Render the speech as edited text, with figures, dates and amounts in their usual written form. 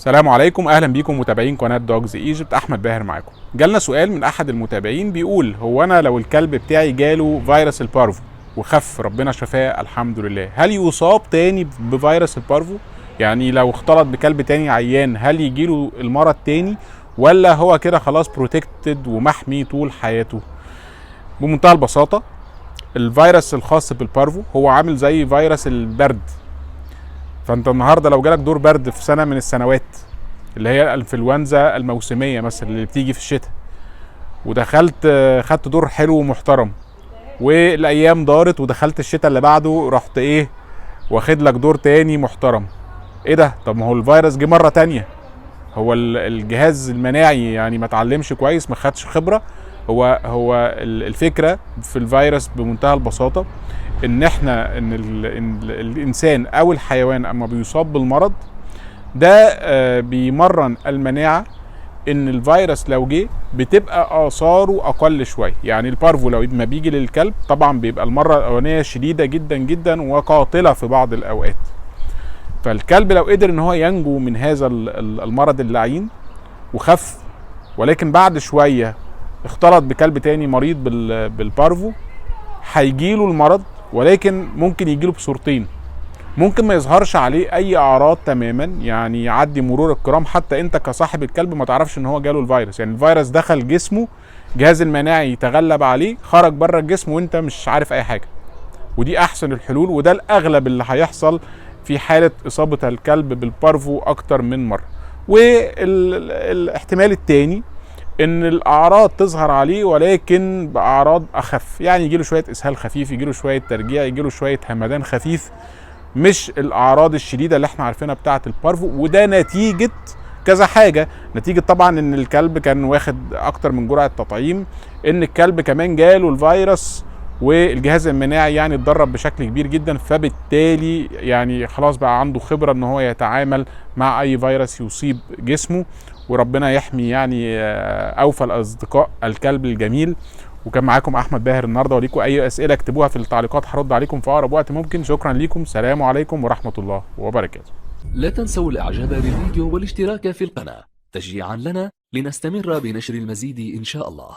السلام عليكم، اهلا بيكم متابعين قناة Dogs Egypt، احمد باهر معاكم. جالنا سؤال من احد المتابعين بيقول: هو انا لو الكلب بتاعي جاله فيروس ال parvo وخف، ربنا شفاه الحمد لله، هل يصاب تاني بفيروس ال parvo؟ يعني لو اختلط بكلب تاني عيان هل يجيله المرض تاني، ولا هو كده خلاص protected ومحمي طول حياته؟ بمنتهى البساطة، الفيروس الخاص بال parvo هو عامل زي فيروس البرد. فانت النهارده لو جالك دور برد في سنة من السنوات، اللي هي الانفلونزا الموسمية مثلا اللي بتيجي في الشتاء، ودخلت خدت دور حلو ومحترم، والايام دارت ودخلت الشتاء اللي بعده، رحت ايه واخد لك دور تاني محترم، ايه ده؟ طب ما هو الفيروس جه مرة تانية. هو الجهاز المناعي يعني ما اتعلمش كويس؟ ما خدش خبره؟ هو الفكرة في الفيروس بمنتهى البساطة ان احنا ان, ال إن الانسان او الحيوان اما بيصاب بالمرض ده بيمرن المناعة ان الفيروس لو جه بتبقى اثاره اقل شويه. يعني ال parvo لو ما بيجي للكلب طبعا بيبقى المرة الاولانية شديدة جدا جدا وقاتله في بعض الاوقات. فالكلب لو قدر ان هو ينجو من هذا المرض اللعين وخف، ولكن بعد شوية اختلط بكلب تاني مريض بال parvo، هيجيله المرض، ولكن ممكن يجيله بصورتين. ممكن ما يظهرش عليه اي اعراض تماما، يعني يعدي مرور الكرام، حتى انت كصاحب الكلب ما تعرفش ان هو جاله الفيروس. يعني الفيروس دخل جسمه، جهاز المناعي تغلب عليه، خرج بره الجسم وانت مش عارف اي حاجه. ودي احسن الحلول، وده الاغلب اللي هيحصل في حاله اصابه الكلب بال parvo اكتر من مرة. والاحتمال الثاني ان الاعراض تظهر عليه ولكن باعراض اخف، يعني يجيله شوية اسهال خفيف، يجيله شوية ترجيع، يجيله شوية همدان خفيف، مش الاعراض الشديدة اللي احنا عارفينها بتاعه ال parvo. وده نتيجة كذا حاجه، نتيجة طبعا ان الكلب كان واخد اكتر من جرعة تطعيم، ان الكلب كمان جاله الفيروس والجهاز المناعي يعني اتدرب بشكل كبير جدا، فبالتالي يعني خلاص بقى عنده خبره ان هو يتعامل مع اي فيروس يصيب جسمه. وربنا يحمي يعني اوفى الاصدقاء الكلب الجميل. وكان معاكم احمد باهر النهارده، وليكم اي اسئلة اكتبوها في التعليقات، هرد عليكم في اقرب وقت ممكن. شكرا لكم، سلام عليكم ورحمة الله وبركاته. لا تنسوا الاعجاب بالفيديو والاشتراك في القناة تشجيعا لنا لنستمر بنشر المزيد ان شاء الله.